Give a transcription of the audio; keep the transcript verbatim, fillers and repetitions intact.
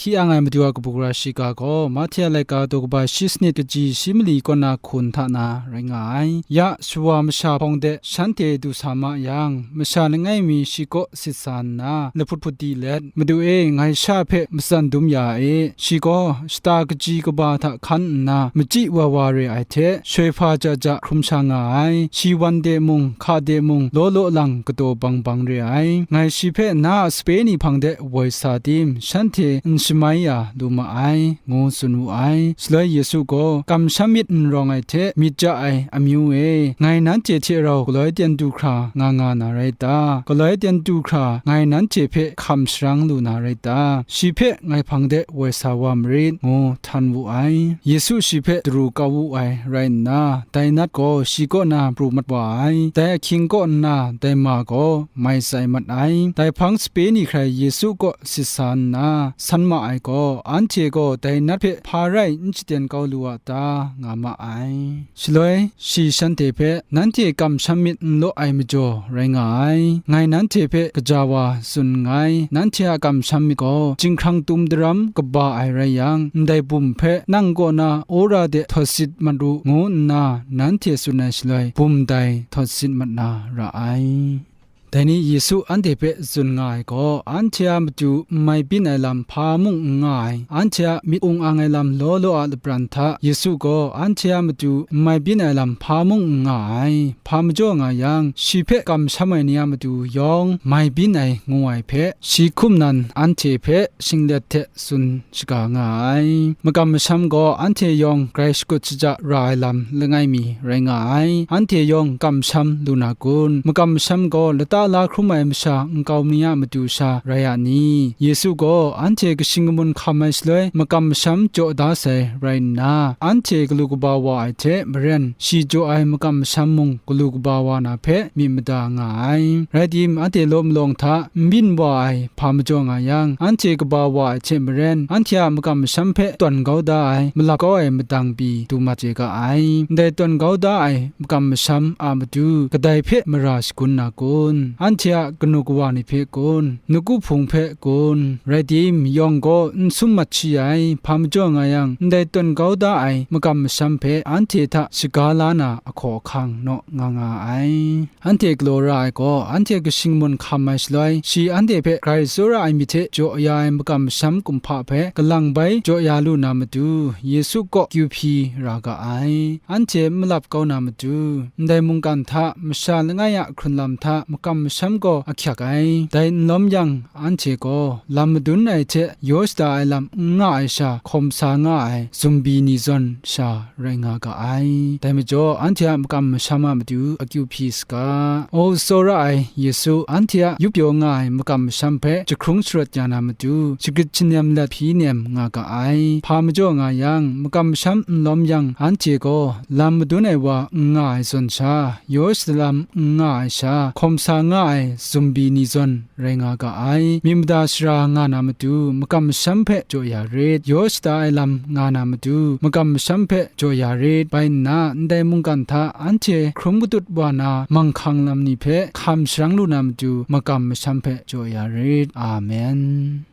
Hti ang ai Madu a kabu gara shiga gaw, Mahte a laika daw kaba shi sanit kaji shi mali kaw na hkun hta na rai nga ai. Ya, shawa masha hpawng de shanhte du sa ma yang, masha langai mi shi kaw sit sa nna, lahput hput di let, "Madu e, ngai sha hpe matsan dum ya e, shi gaw shata kaji kaba hta hkan nna, machyi wa wa re ai hte, shoi hpa ja ja hkrum sha nga ai. Shi wan de mung, hka de mung, law law lang kadaw bang bang re ai. Ngai shi hpe na a sape ni hpang de woi sa tim, shanhte n shamai ya lu ma ai," ngu tsun wu ai. Shaloi Yesu gaw, "Kamsham myit n rawng ai hte myit ja ai amyu e, ngai nanhte hte rau galoi ten du hkra nga nga na rai ta? Galoi ten du hkra ngai nanhte hpe hkam sharang lu na rai ta? Shi hpe ngai hpang de woi sa wa marit," ngu htan wu ai. Yesu shi hpe daru kau wu ai rai nna, dai nat gaw shi kaw na pru mat wa ai. Dai ahkying kaw nna, dai ma gaw mai tsai mat ai. Dai hpang sape ni hkrai Yesu kaw sit sa nna, san ma ai gaw, anhte gaw dai nat hpe hpa rai n shaden kau lu a ta, nga ma ai. Shaloi, shi shanhte hpe, "Nanhte kamsham myit n law ai majaw rai nga ai. Ngai nanhte hpe kaja wa tsun nngai, nanhte a kamsham myit gaw, jinghkrang tum daram kaba ai rai yang, ndai bum hpe, 'Nang kaw na wora de htawt sit mat u,' ngu nna nanhte tsun ai shaloi, bum dai htawt sit mat na ra ai." Dai ni Yesu anhte hpe tsun nga ai gaw, anhte a matu n mai byin ai lam hpa mung n nga ai, anhte a myit ung ang ai lam law law a lapran hta, Yesu gaw anhte a matu n mai byin ai lam hpa mung n nga ai. Hpa majaw nga yang, shi hpe kamsham ai ni a matu yawng mai byin ai ngu ai hpe, shi hkum nan anhte hpe shinglet hte tsun shaga nga ai. Makam masham gaw anhte yawng grai shakut shaja ra ai lam langai mi rai nga ai. Anhte yawng kamsham lu na kun? Makam masham gaw lata la hkrum ai masha nkau mi a matu sha rai a ni? Yesu gaw anhte kashing kamun hkam ai shaloi makam masham jaw da sai rai nna, anhte galu kaba wa ai hte maren, shi jaw ai makam masham mung galu kaba wa na hpe myit mada nga ai. Rai tim, anhte law malawng hta n byin wa ai hpa majaw nga yang, anhte kaba wa ai hte maren, anhte a makam masham hpe tawn kau da ai, malap kau ai madang pyi du mat chye ga ai. Ndai tawn kau da ai makam masham a matu kadai hpe mara shagun na kun? Anhte a kanu kawa ni hpe kun? Nawku hpung hpe kun? Rai tim, yawng gaw n sum mat shi ai, hpa majaw nga yang, ndai tawn kau da ai makam masham hpe anhte hta shaga la na ahkaw ahkang naw nga nga ai. Anhte galaw ra ai gaw, anhte kashing kamun hkam ai shaloi, shi anhte hpe grai tsawra ai myit hte jaw ya ai makam masham kumhpa hpe kalang bai jaw ya lu na matu, Yesu kaw kyu hpyi ra ga ai. Anhte n malap kau na matu, ndai mungkan hta, masha langai a hkrun lam hta makam masham gaw ahkyak ai. Dai n lawm yang, anhte gaw lam madun ai hte yaw shada ai lam n nga ai sha, hkawm sa nga ai zumbi ni zawn sha rai nga ga ai. Dai majaw, anhte a makam masham a matu akyu hpyi saga. O tsawra ai Yesu, anhte a yup pyaw nga ai makam masham hpe jahkrung sharawt ya na matu, shagrit shanem let hpyi nem nga ga ai. Hpa majaw nga yang, makam masham n lawm yang, anhte gaw lam madun ai wa n nga ai zawn sha, yaw shada lam n nga ai sha, hkawm sa nga ai zumbi ni zawn rai nga ga ai. Myit mada sara nga na matu, makam masham hpe jaw ya rit. Yaw shada ai lam nga na matu, makam masham hpe jaw ya rit. Bai nna, ndai mungkan hta anhte hkrum katut wa na manghkang lam ni hpe hkam sharang lu na matu, makam masham hpe jaw ya rit. Amen.